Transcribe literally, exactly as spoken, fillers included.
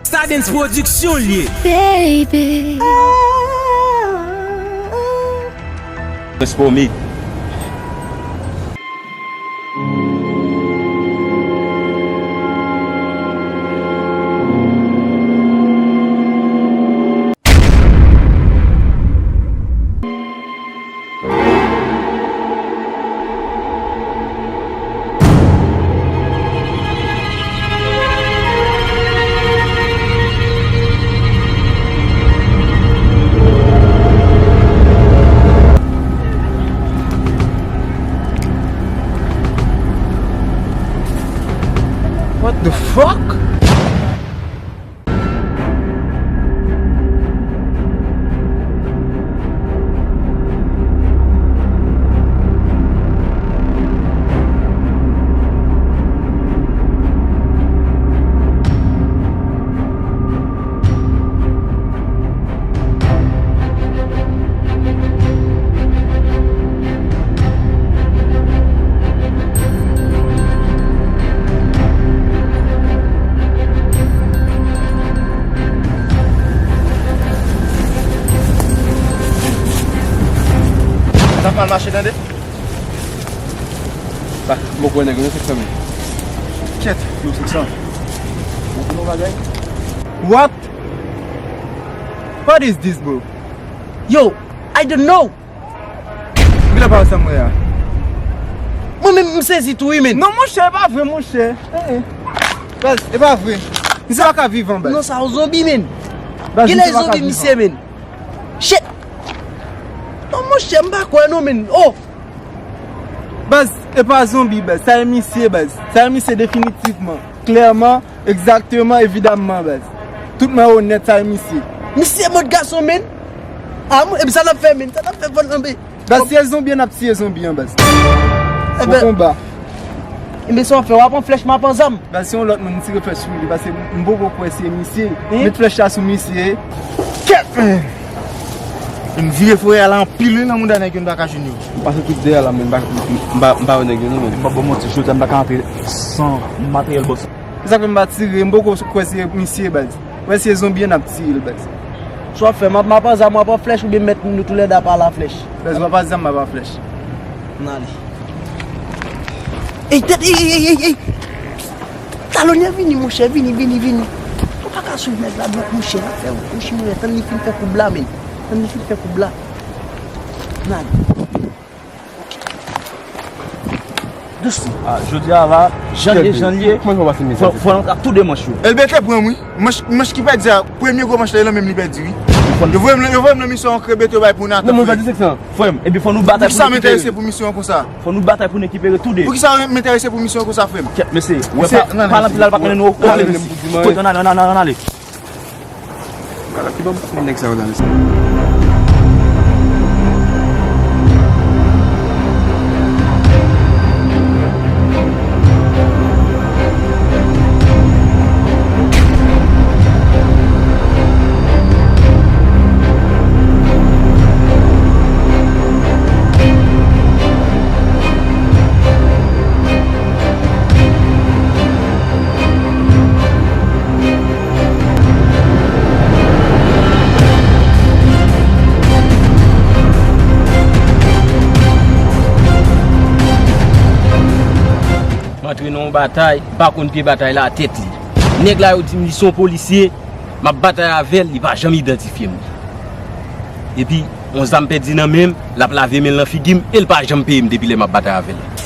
Stardens Production l ye. Baby. Transformé. What the fuck? Sa mal mache, tande? Ba, m poko wè nèg yo, non, sèk san mil. Kèt, yo, sèk san. Ou konnen yon bagay? What? What is this, bro? Yo, I don't know. Gade pa sa m wè a. Mwen menm, m sezi tou, wi, men. Non, monchè, e pa vre, monchè. Eh, eh. Baz, e pa vre. Misye pa ka vivan, baz. Non, sa yon zonbi, men. Baz, misye pa ka vivan. Genlè zonbi, misye, men. Shit. Non, monchè, m pa kwè, non, men. Oh. Baz, e pa zonbi, baz. Sa e misye, baz. Sa e misye definitivman. Klèman, egzakteman, evidamman, baz. Tout mwen onèt, sa e misye. Misye mòd gason, men. Ah, mwen, epi sa n ap fè, men. Sa n ap fè, fò n anbe. Baz, tiye zonbi an, n ap tiye zonbi an, baz. Bon konba. Enben, sa w ap fè, w ap pran flèch, m ap pran zam. Baz, se yon lòt moun, m tire flèch sou li, paske m poko kwè se misye. Met flèch la sou misye. Kèt, men. M vire forè a la anpil, wi, nan mouda nèg yo, m pa ka jwenn yo. M pase tout dèyè la, men m pa, m pa, m pa wè nèg yo, non, men. M pa ba w manti, jodi a m pa ka antre san materyèl bòs. Se sa k fè m pa tire, m poko kwè se misye, baz. Wè se zonbi an, n ap tiye l, baz. Sa w ap fè, m ap, m ap pran zam, w ap pran flèch oubyen m mèt nou toulède a pa la flèch? Baz, w ap pran zam, m ap pran flèch. N ale. Ey, tèt, ey, ey, ey, ey, ey! Talonyè vini, monchè, vini, vini, vini. Ou pa ka swiv nèg la dwat, monchè, l ap fè yon chimè, tann li fin fè koub la, men. Tann li fin fè koub la. N ale. Dousman. Ah, jodi a la, jan l ye, jan l ye, fò, fò n antre ak tou de manch yo. Elbe te pran m, wi. Manch, manch ki pèdi a, premye gwo manch la, e nan men m li pèdi, wi. Yo voye m, yo voye m nan misyon an krebe te bay pou Nathan. Non, mwen pa di sèk san. Frè m, epi fò nou batay pou n rekipere. Poukisa w enterese pou misyon an konsa? Fò nou batay pou n rekipere tou de. Poukisa w enterese pou misyon an konsa, frè m? Kèt, mesye, wè pa, pa nan pil la, l pa konnen nou. Ann ale, mesye. Ann ale, ann ale, ann ale. Ala ki ban m nèg sa yo la, mesye. M antre nan yon batay, m pa konn pye batay la a tèt li. Nèg la yo di m li se yon polisye, m ap batay avè l, li pa janm idantifye m. Epi, yon zam pèdi nan men m, l ap lave men l nan figi m, e l pa janm peye m depi lè m ap batay avè l.